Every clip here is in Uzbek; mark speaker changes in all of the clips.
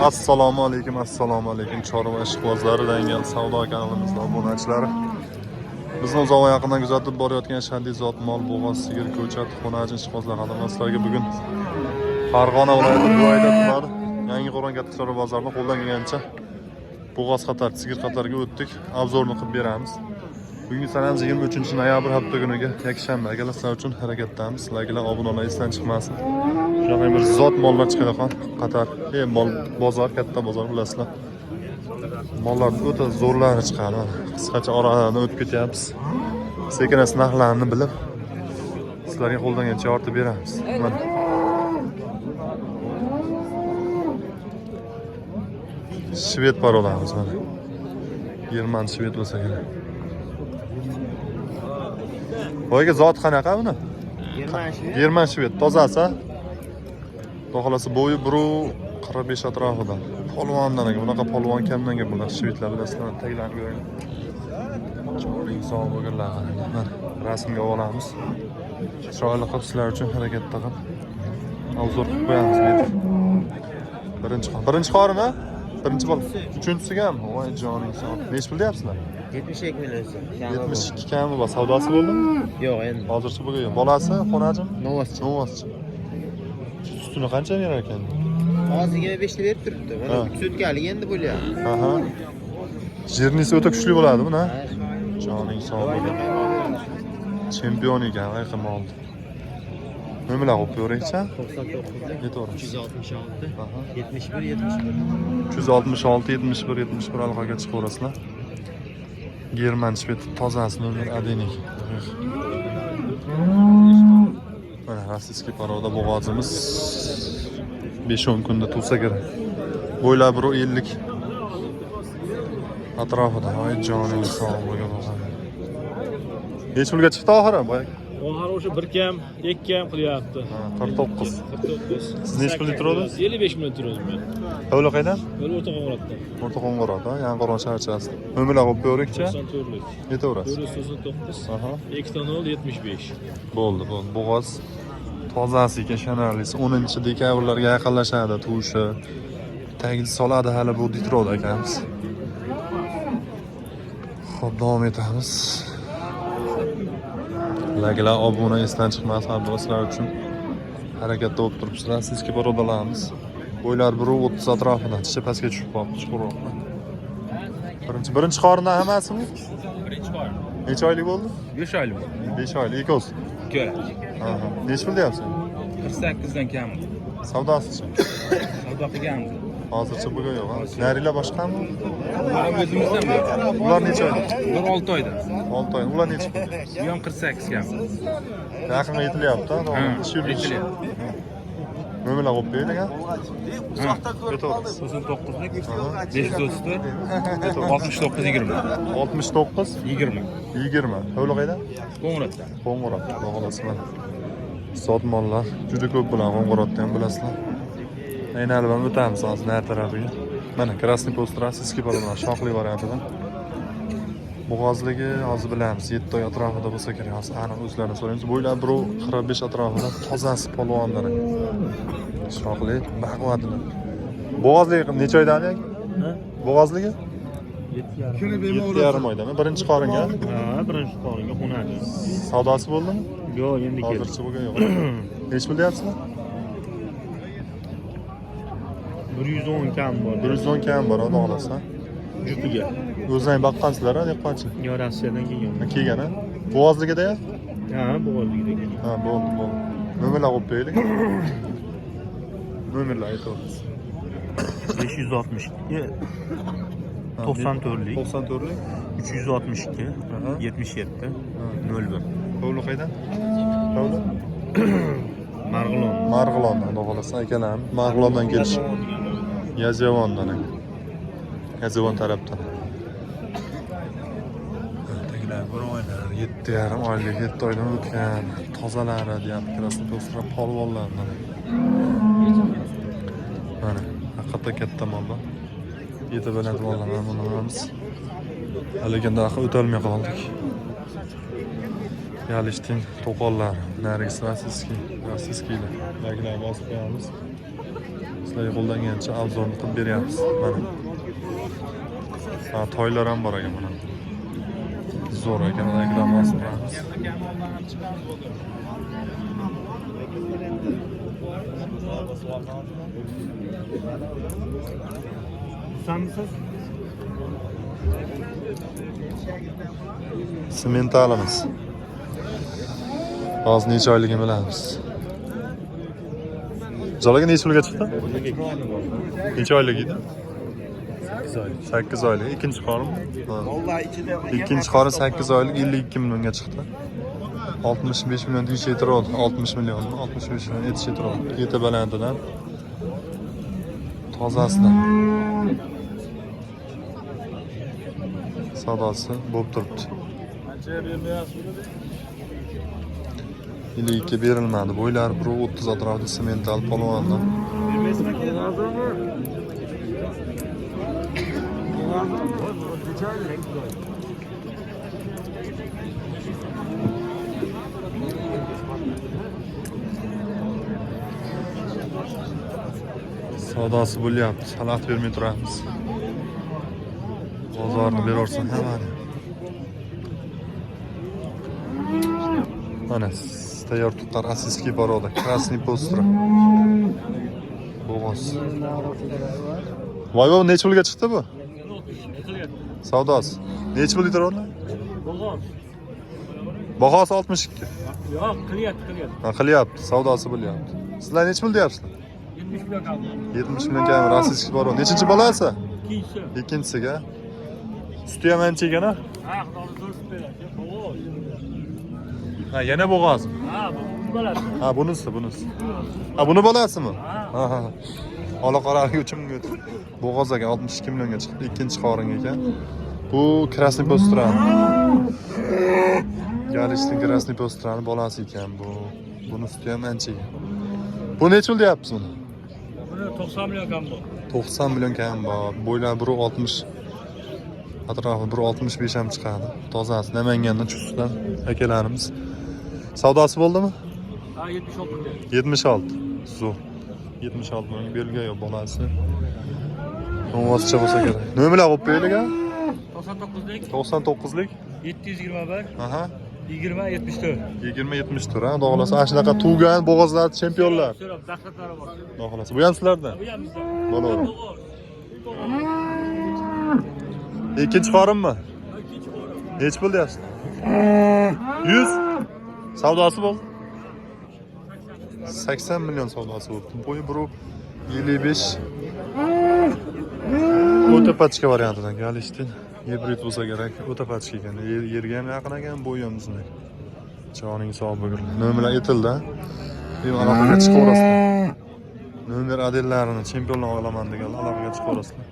Speaker 1: Assalomu alaykum, assalomu alaykum chorva ishqibozlari, Dangal savdo kanalimizda obunachilari. Bizni uzoq va yaqindan kuzatib borayotgan shadid zot mol, bo'g'oz, sigir, ko'chat, xonajin ishqibozlar qadrli sizlarga bugun Farg'ona viloyati Buvayda tumani Yangiqo'rg'on katta chorva bozorida qo'ldan kelgancha bo'g'oz qatar, sigir qatarga o'tdik. Обзор ni qilib beramiz. Bugungi sanamiz 23 noyabr hafta kuniga yakshanba. Akalar, sizlar uchun harakatdamiz. Likelar, obunalar esdan chiqmasin. Shunaqa bir zot mollar chiqadigan qatar. Mol bozor, katta bozor bilasizlar. Mollar o'ta zo'rlari chiqadi. Mana qisqacha oradan o'tib ketyapmiz. Sekin narxlarini bilib sizlarga qo'ldan kelgancha yoritib beramiz. Mana. Shved parodamiz mana. German shved bo'lsa kerak. Boyagi zot qanaqa buni? German shved tozasi. Xudo xohlasa bo'yi 1.45 atrofida. Polvondan ekan, bunaqa polvon kamdan kam bular shvedlar bilasizlar, taglarini ko'ringlar. Chiroyli inson bo'lganlar. Mana rasmga olamiz. Chiroyli qilib sizlar uchun harakatda qilib обзор qilib qo'yamiz bu yerda. Birinchi qor. Birinchi qormi? Birinchi bola. Uchinchisiga ham. Voy joning sog'. Nechi pul deyapsizlar?
Speaker 2: 72 million so'm.
Speaker 1: 72 kami bor. Savdosi bo'ldimi?
Speaker 2: Yo'q, endi.
Speaker 1: Hozircha bo'lgan yo'q. Bolasi xonajim?
Speaker 2: Novvoschi.
Speaker 1: Novvoschi. Sutini qancha berar ekan?
Speaker 2: Hozir 25 ta berib turibdi. Mana 3 sutkalik endi bo'lyapti.
Speaker 1: Aha. Jirnisi o'ta kuchli bo'ladi buni. Joning sog' bo'lsin. Chempion ekan, qiyin moldi. Nimalar qo'yib ko'raylikchi?
Speaker 2: 99
Speaker 1: Yetaverasiz.
Speaker 2: 366
Speaker 1: Aha.
Speaker 2: 71 71.
Speaker 1: 366 71 71 aloqaga chiqaverasizlar. German shved tozasi nomer 1 ekan. Mana российский порода bo'g'ozimiz 5-10 kunda tug'sa kerak. Bo'ylab 1.50 atrofida. Voy joning sog' bo'lgan o'g'lim. Necha pulga chiqdi oxiri boya?
Speaker 3: Oxiri o'sha bir kam, ikki kam qilyapti.
Speaker 1: Ha, 49.
Speaker 3: 49.
Speaker 1: Siz nechi pulga turadi?
Speaker 3: 55 million turadi men.
Speaker 1: Hovli qaydan?
Speaker 3: Yo'l O'rta Qo'ng'irotda.
Speaker 1: O'rta Qo'ng'irot, ha? Yangiqo'rg'on shaharchasi. Nomerlar qo'yib ko'raylikchi.
Speaker 3: 94lik.
Speaker 1: Yetaverasiz.
Speaker 3: 499
Speaker 1: Aha.
Speaker 3: 2 0 75.
Speaker 1: Bo'ldi, bo'ldi. Bo'g'oz tozasi ekan, ishonarlisi. 10 dekabrlarga yaqinlashadi tuvishi. Tagini soladi hali bu Detroit akamiz. Xo'p, davom etamiz. Likelar, obuna esdan chiqmasin, har doim sizlar uchun harakatda bo'lib turibsizlar. Sizga birodarlarimiz. Bo'ylar 1.30 atrofida, tishi pastga tushib qolibdi, chuqurroq. Birinchi qorindan hammasimi?
Speaker 4: Birinchi qorin.
Speaker 1: Necha oylik bo'ldi?
Speaker 4: 5 oylik bo'ldi.
Speaker 1: 5 oylik, ikkovsi.
Speaker 4: Ko'ra.
Speaker 1: Aha. Necha pul deyapsan?
Speaker 4: 48 dan kam.
Speaker 1: Savdosichi?
Speaker 4: Savdo qilganmiz.
Speaker 1: Hozircha bugun yo'q. Ha? Narilar boshqami?
Speaker 4: Ular ham o'zimizdan bu.
Speaker 1: Ular necha oylik?
Speaker 4: Ular 6 oyda.
Speaker 1: 6 oy. Ular necha pul?
Speaker 4: Bu ham 48 kam.
Speaker 1: Yaqinga yetilyapti, ha?
Speaker 4: Ha,
Speaker 1: Ish yurish.
Speaker 4: yetilyapti.
Speaker 1: Nomerlar qo'yib qo'yaylik, ha? Yetaverasiz.
Speaker 4: 99lik 534 69 20.
Speaker 1: 69
Speaker 4: 20.
Speaker 1: 20. Hovli qayda?
Speaker 4: Qo'ng'irotda.
Speaker 1: Qo'ng'irot. Xudo xohlasa mana. Sot mollar juda ko'p bo'ladi Qo'ng'irotda ham bilasizlar. Aylanib ham o'tamiz hozir nari tarafiga. Mana Красный пост российский bilan shoxli variantidan. Bo'g'ozligi hozir bilamiz 7 oy atrofida bo'lsa kerak. Hozir aniq o'zlarini so'raymiz. Bo'ylab 1.45 atrofida tozasi polvondan. Shoxli, baquvvatli. Bo'g'ozligi necha oydan aka? Bo'g'ozligi? 7,5 oydan. Birinchi qoringa.
Speaker 3: Ha, birinchi qoringa qo'nadi.
Speaker 1: Savdosi bo'ldimi?
Speaker 3: Yo'q, endi keldi.
Speaker 1: Hozircha bo'lgan yo'q. Necha pul deyapsizlar?
Speaker 3: 110 kam bor.
Speaker 1: 110 kam bor, xudo xohlasa.
Speaker 3: Jufiga.
Speaker 1: O'zlaring boqqansizlar, a, dehqonchilik?
Speaker 3: Yo, Rossiyadan kelgan.
Speaker 1: Ha, kelgan, a? Bo'g'ozligida ya?
Speaker 3: Ha, bo'g'ozligida kelgan.
Speaker 1: Ha, bo'ldi, bo'ldi. Nomerlar qo'yib qo'yaylik. Nomerlar aytaverasiz.
Speaker 3: 562 94lik
Speaker 1: 94lik
Speaker 3: 362
Speaker 1: Aha.
Speaker 3: 77 01.
Speaker 1: Hovli qaydan? Hovli?
Speaker 3: Marg'ilon.
Speaker 1: Marg'ilondan, xudo xohlasa akalarimiz Marg'ilondan kelish. Yazevondan aka. Yazevon tarafdan. Tagilar bir oylar, 7,5 oylik, 7 oydan o'tgan tozalari deyapti, красный po'stra polvonlardan. Mana, haqiqatda katta mollar. Yetib biladi mollar, mana buni bilamiz. Lekin narxi o'tolmay qoldik. Galishting to'qollari, narigisi rossiyskiy, rossiyskiylar. Layklarni bosib qo'yamiz. Sizlarga qo'ldan kelgancha obzorni qilib beryapmiz. Mana. Ha, toylar ham bor ekan mana. Zo'r ekan, layklarni bosib qo'yamiz. Sementalimiz. Hozir necha oyligini bilamiz. Jolaga necha pulga chiqdi? Necha oylik edi? 8 oylik. Ikkinchi qorin. Ikkinchi qorin 8 oylik 52 millionga chiqdi. 65 million deyish yetiroldi. 60 million, 65 million etish yetiroldi. Yeti balandidan. Tozasidan. Savdosi bo'lib turibdi. 52 berilmadi. Bo'ylari 1.30 atrofida semental polvondan. Savdosi bo'lyapti. Xalaqit bermay turamiz. Bozorni beraversin hammani. Mana tayyor tuqqan rossiyskiy порода, красный постра. Bo'g'oz. Voy voy, necha pulga chiqdi bu? Savdosi. Necha pul liter? Bahosi 62.
Speaker 5: Yo'q, qilyapti, qilyapti.
Speaker 1: Ha, qilyapti, savdosi bo'lyapti. Sizlar necha pul deyapsizlar?
Speaker 5: 70 million kaldi.
Speaker 1: 70 million kam rossiyskiy порода. Nechinchi bolasi?
Speaker 5: Ikkinchisi.
Speaker 1: Ikkinchisiga. Suti ham ancha ekan a?
Speaker 5: Ha, Xudo zo'r sut beradi. Bo'g'oz.
Speaker 1: Ha, yana bo'g'oz.
Speaker 5: Ha, bu bolasi.
Speaker 1: Ha, bunisi, bunisi. Ha, buni bolasimi? Ha, ha. Ola qoraligi 3 mingga o'tdi. Bo'g'oz ekan 62 millionga chiqdi. Ikkinchi qorin ekan. Bu Krasniy Postrani. Galishning Krasniy Postrani bolasi ekan bu. Buni suti ham ancha ekan. Bu necha pul deyapsiz buni?
Speaker 5: Buni 90 million kam bu.
Speaker 1: 90 million kam bor. Bo'ylari 1.60 atrofi 1.65 ham chiqadi. Tozasi Namangandan, Chustdan akalarimiz. Savdosi bo'ldimi?
Speaker 5: Ha, 76 million.
Speaker 1: 76. Zo'r. 76 million berilgan yo'q bolasi. Novvoscha bo'lsa kerak. Nomerlar qo'yib qo'yaylik a?
Speaker 5: 99lik
Speaker 1: 99lik.
Speaker 5: 721
Speaker 1: Aha.
Speaker 5: 20 74.
Speaker 1: 20 74 ha, xudo xohlasa. Ana shunaqa tug'gan bo'g'ozlar chempionlar.
Speaker 5: So'rab dahshatlari bor.
Speaker 1: Xudo xohlasa. Bu ham sizlardan.
Speaker 5: Bu ham bizda.
Speaker 1: Bo'laveradi.
Speaker 5: Bo'g'oz.
Speaker 1: Ikkinchi qorinmi?
Speaker 5: Ikkinchi qorin.
Speaker 1: Necha pul deyapsiz? 100. Savdosi bo'ldi. 80 million savdosi bo'ldi. Bo'yi 1.55. O'ta pachka variantidan Galishtin gibrid bo'lsa kerak. O'ta pachka ekan. Yerga ham yaqin ekan, bo'yi ham uzun ekan. Joning sog' bo'lsin. Nomerlar aytildi. Aloqaga chiqaverasizlar. Nomer adellarini chempionlar olaman deganlar aloqaga chiqaverasizlar.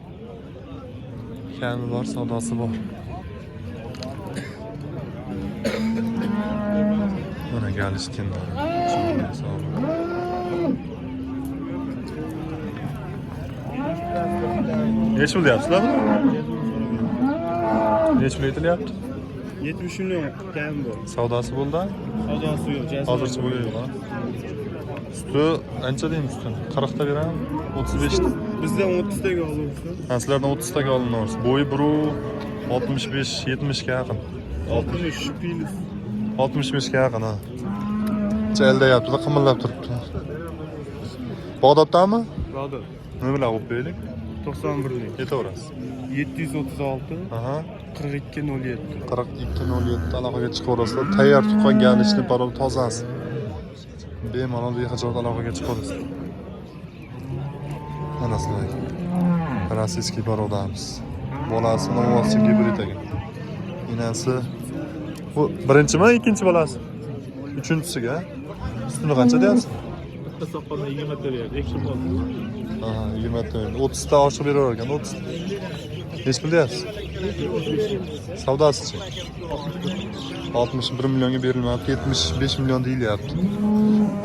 Speaker 1: Kami bor, savdosi bor. Mana Galishtinlar. Joning sog' bo'lsin. Necha pul deyapsizlar buni? Necha pul aytilyapti?
Speaker 3: 70 million kam bu.
Speaker 1: Savdosi bo'ldi?
Speaker 3: Savdosi yo'q,
Speaker 1: Hozircha bo'lgan yo'q, ha? Suti ancha deymi sutini? 40 ta beradimi? 35 ta.
Speaker 3: Bizdan 30 taga olursiz.
Speaker 1: Ha, sizlardan 30 taga olinamiz. Bo'yi 1.65 70 ga yaqin.
Speaker 3: 60 plus.
Speaker 1: 65 ga yaqin, ha. Chaldayapti, qimillab turibdi. Bag'doddanmi?
Speaker 3: Bag'dod.
Speaker 1: Nima bilan olib qo'yaylik?
Speaker 3: 91lik.
Speaker 1: Ketaverasiz.
Speaker 3: 736
Speaker 1: Aha.
Speaker 3: 4207.
Speaker 1: 4207 aloqaga chiqaverasizlar. Tayyor tuqqan galishni parol tozasi. Bemalol bexajol aloqaga chiqaverasizlar. Mana sizlarga. Rossiyskiy parodamiz. Bolasi novvosi gibrid ekan. Enasi bu birinchimi, ikkinchi bolasi? Uchinchisiga. Sutini qancha deyapsiz?
Speaker 5: Bitta soqqanda 20 ta beradi. Ikki bo'ldi.
Speaker 1: Aha, 20 ta. 30 ta oshiq beraver ekan, 30. Necha pul deyapsiz? Savdosichi? 61 millionga berilmabdi, 75 million deyilyapti.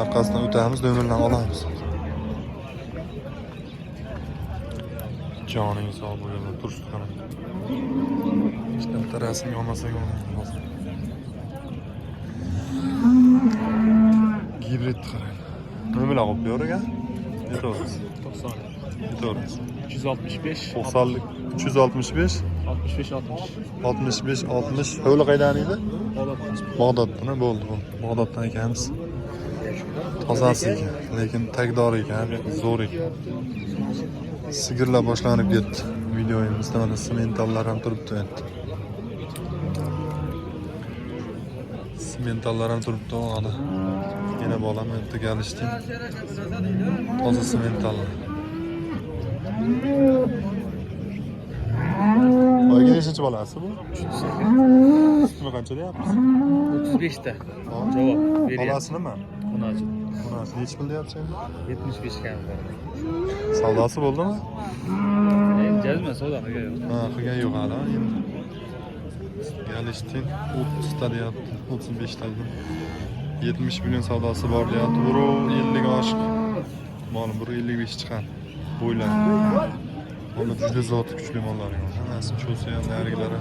Speaker 1: Orqasidan o'tamiz, nomerlarni olamiz. Joning sog' bo'lsin, turishdi qarang. Hech bitta rasmga olmasak bo'lmaydi hozir. Gibrid qarang. Nima bilan olib ber ekan? Yetaveramiz.
Speaker 5: 90.
Speaker 1: Yetaveramiz.
Speaker 5: 365.
Speaker 1: 90lik 365
Speaker 5: 65 60.
Speaker 1: 65 60. Hovli qaydan edi? Bag'doddan bo'ldi, bo'ldi. Bag'doddan ekanmiz. Tozasi ekan, lekin tagdor ekan, zo'r ekan. Sigirlar boshlanib ketdi. Videoyimizda mana sementallar ham turibdi endi. Sementallar ham turibdi og'ada. Yana bolam endi kelishdi. Toza sementallar. Oyga nechinchi bolasi bu? Sutini qancha deyapmiz?
Speaker 5: 35 ta. Javob beryapti.
Speaker 1: Bolasi nima?
Speaker 5: Xunoji.
Speaker 1: Bolasi nechi pul deyapsiz endi?
Speaker 5: 75 kam bor.
Speaker 1: Savdosi bo'ldimi?
Speaker 5: Endi jazma savdo qilgan yo'q.
Speaker 1: Ha, qilgan yo'q hali endi. Galishtin 30 ta deyapti, 35 ta dedim. 70 million savdosi bor deyapti. Buru 50 ga oshiq. Mol buru 55 chiqadi. Bo'ylari. Mollar juda zoti kuchli mollar ekan. Hammasi cho'lsa ham narigilari.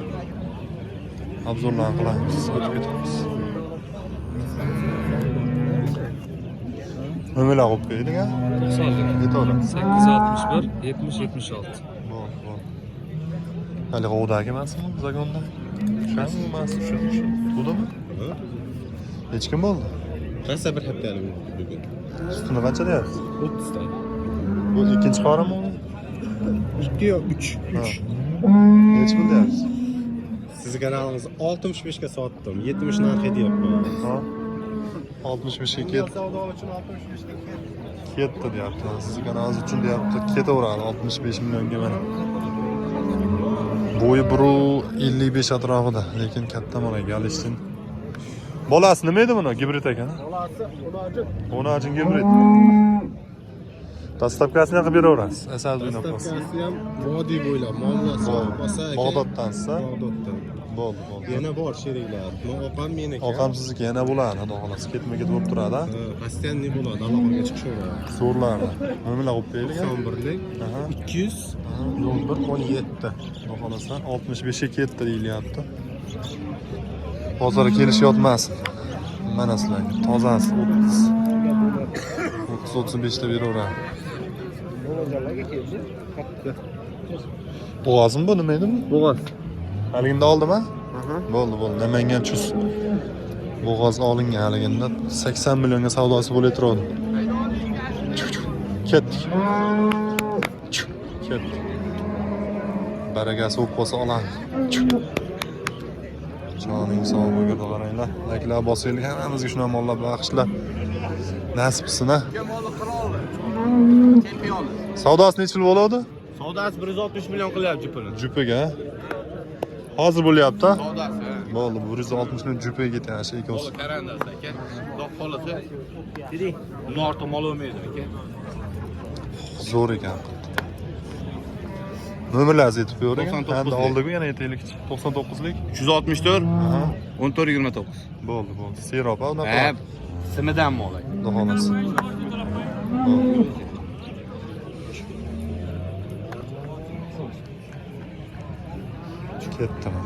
Speaker 1: Obzorlarni qilamiz, o'tib ketamiz. Nimalar qo'yib qo'ydik a?
Speaker 5: 90lik.
Speaker 1: Yetaveramiz.
Speaker 5: 861 70 76.
Speaker 1: Bo'ldi, bo'ldi. Hali g'ovdagi emasmi zagonda? O'shami emas?
Speaker 5: Shu, shu.
Speaker 1: Tug'dimi? Nechi kun bo'ldi?
Speaker 2: Rosa bir haftalik bugun.
Speaker 1: Sutini qancha deyapsiz?
Speaker 2: 30 ta.
Speaker 1: Bu ikkinchi qorinmi u?
Speaker 3: 2 yo 3.
Speaker 1: Ha. Nechi pul deyapsiz?
Speaker 2: Sizni kanalingizni 65 ga sotdim. 70 narxi deyapman.
Speaker 1: Ha? 65 ga ketdi.
Speaker 2: Savdo uchun 65 ga ketdi.
Speaker 1: Ketdi deyapti. Sizni kanalingiz uchun deyapti. Ketaveradi 65 millionga mana. Bo'yi 1.55 atrofida, lekin katta mana Galishtin. Bolasi nima edi buni? Gibrid ekan.
Speaker 2: Bolasi unajin.
Speaker 1: O'najin gibrid. Dastavkasini qilib beraverasiz. Asal o'ynab qolsin.
Speaker 2: Dastavkasi ham vodiy bo'ylab muomalasi bo'lsa aka.
Speaker 1: Bag'doddansiz, a?
Speaker 2: Bag'doddan.
Speaker 1: Bo'ldi, bo'ldi.
Speaker 2: Yana bor sheriklar. Men opam meniki.
Speaker 1: Oqam sizniki yana bo'ladi, xudo xohlasa. Ketma-ket bo'lib turadi, a?
Speaker 2: Постоянный bo'ladi, aloqaga chiqishaveradi.
Speaker 1: Zo'rlardi. Nimalar qo'yib qo'yaylik? a?
Speaker 2: 91lik
Speaker 1: Aha.
Speaker 2: 200 01 17.
Speaker 1: Xudo xohlasa 65 ga ketdi deyilyapti. Bozorga kelish yotmasin. Mana sizlarga tozasi 30 30 35 ta beraveradi. Bo'g'ozmi bu nima edi bu?
Speaker 2: Bo'g'oz.
Speaker 1: Haliginda oldimi? Bo'ldi, bo'ldi. Namangan chus. Bo'g'oz olingan haliginda 80 millionga savdosi bo'lay turadi. Ketdik. Ketdik. Barakasi bo'lib qolsa olamiz. Joning sog' bo'lgin qaranglar. Layklar bosaylik, hammamizga shunaqa mollar bag'ishlab nasib qilsin a. Savdosi nechi pul bo'ladi?
Speaker 2: Savdosi 160 million qilyapti jipini.
Speaker 1: Jupiga. Hozir bo'lyapti. a?
Speaker 6: Savdosi, ha.
Speaker 1: Bo'ldi, 160 million jupiga ketyapti shu ikkovsi.
Speaker 6: Bola karandasi aka. Xudo xohlasa. Bundan ortiq mol olmaydi aka.
Speaker 1: Zo'r ekan. Nomerlaringizni aytib qo'yavering.
Speaker 6: 99
Speaker 1: Endi
Speaker 6: lik.
Speaker 1: oldik yana aytaylikchi. 99lik.
Speaker 6: 364
Speaker 1: Aha.
Speaker 6: 14 29.
Speaker 1: Bo'ldi, bo'ldi. Serob, ha, unaqa.
Speaker 6: Ha, simidan mol aka.
Speaker 1: Xudo xohlasa. Bo'ldi. Ketdim.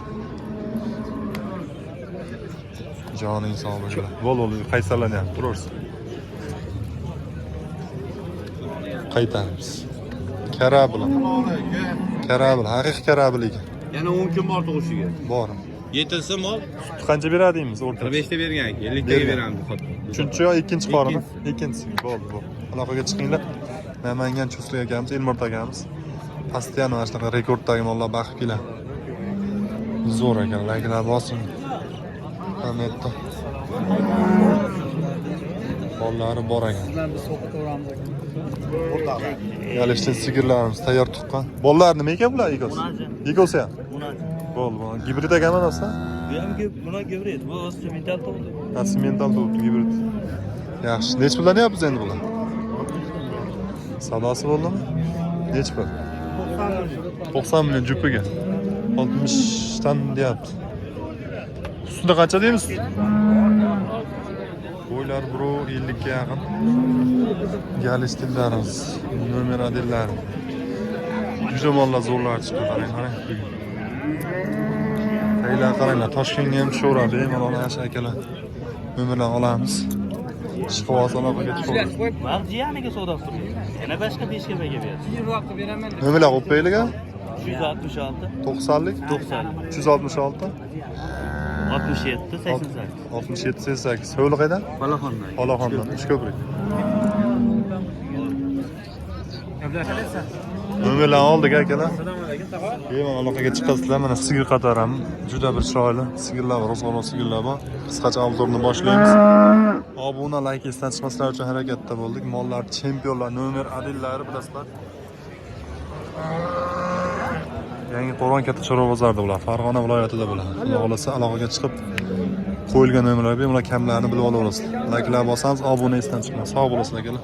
Speaker 1: Joning sog' bo'lsin. Bo'ldi, bo'ldi, qaysarlanyapti, turaversin. Qaytamiz. Karabl. Karabl, haqiqiy karabl ekan.
Speaker 6: Yana 10 kun bor tug'ishiga.
Speaker 1: Bor.
Speaker 6: Yetilsa mol
Speaker 1: Sut qancha beradi deymiz o'rtacha?
Speaker 6: 45 ta bergan aka, 50 taga
Speaker 1: Bergan.
Speaker 6: beramiz xotin.
Speaker 1: Uchinchi yo ikkinchi qorinmi? Ikkinchisi. Bo'ldi, bo'ldi. Aloqaga chiqinglar. Namangan chustlik akamiz, Elmurt akamiz. Постоянно mana shunaqa rekorddagi mollar baqib keladi. Zo'r ekan, layklar bosing. Mana yerda. Mollari bor ekan. Galishtin sigirlarimiz tayyor tuqqan. Bolalar nima ekan bular ikkovsi? Ikkovsi ham. Bo'ldi, bo'ldi. Gibrid ekanmi do'stlar?
Speaker 5: Bu ham buna gibrid, bu semental tug'di.
Speaker 1: Ha, semental tug'ibdi gibrid. Yaxshi. Nechi puldan deyapmiz endi bular? Savdosi bo'ldimi? Nechi pul? 90 million jupiga. 60 dan deyapti. Ustida qancha deymiz? Bo'ylar 1.50 ga yaqin. Galishtinlarimiz, nomer modellar. Juda mollar zo'rlar chiqdi, qarang, qarang. Ranglar qaranglar, Toshkentga ham tushaveradi, bemalol ana shu akalar. Nomerlarni olamiz. Ishqiboz aloqaga chiqaveradi.
Speaker 5: Vaqt jiyaniga savdo qilib. Yana boshqa 5 ga beradi.
Speaker 1: Nomerlar qo'yib qo'yaylik a?
Speaker 5: 366
Speaker 1: 90lik
Speaker 5: 90
Speaker 1: 366
Speaker 5: 67 88.
Speaker 1: 67 88. Hovli qayda?
Speaker 5: Balaxondan.
Speaker 1: Palaxondan, Uchko'prik. Nomerlarni oldik akalar. Bemalol aloqaga chiqasizlar. Mana sigir qatori ham juda bir chiroyli sigirlar bor, ro'zg'orli sigirlar bor. Qisqacha obzorni boshlaymiz. Obuna, layk esdan chiqmaslar uchun harakatda bo'ldik. Mollar chempionlar, nomer adillari bilasizlar. Yangi Qo'rg'on katta chorva bozorida bo'ladi. Farg'ona viloyatida bo'ladi. Xudo xohlasa aloqaga chiqib qo'yilgan nomerlar bemalol kamlarini bilib olaverasizlar. Layklar bosamiz, obuna esdan chiqmas. Sog' bo'lasizlar akalar.